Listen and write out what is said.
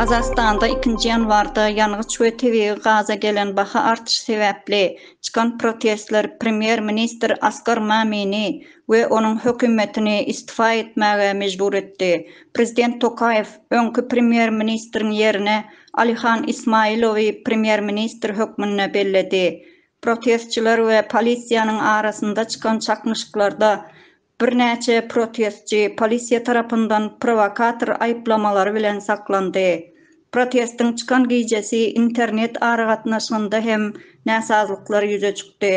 Gazagystanda ikinji ýanwarda ýangyç we tebigy gaza gelen baha artyşy sebäpli çykan protestler premýer-ministr Askar Mamini we onuň hökümetini istifa etmäge mejbur etdi. Prezident Tokaýew öňki premýer-ministriň ýerine Alihan Ismailowy premýer-ministr hökmünde belledi. Protestçiler we polisiýanyň arasynda çykan çaknyşyklarda Birnäçe protestçi polisiýa tarapyndan prowokator aýyplamalary bilen saklandy. Protestiň çykan gijesi internet aragatnaşygynda hem näsazlyklar ýüze çykdy.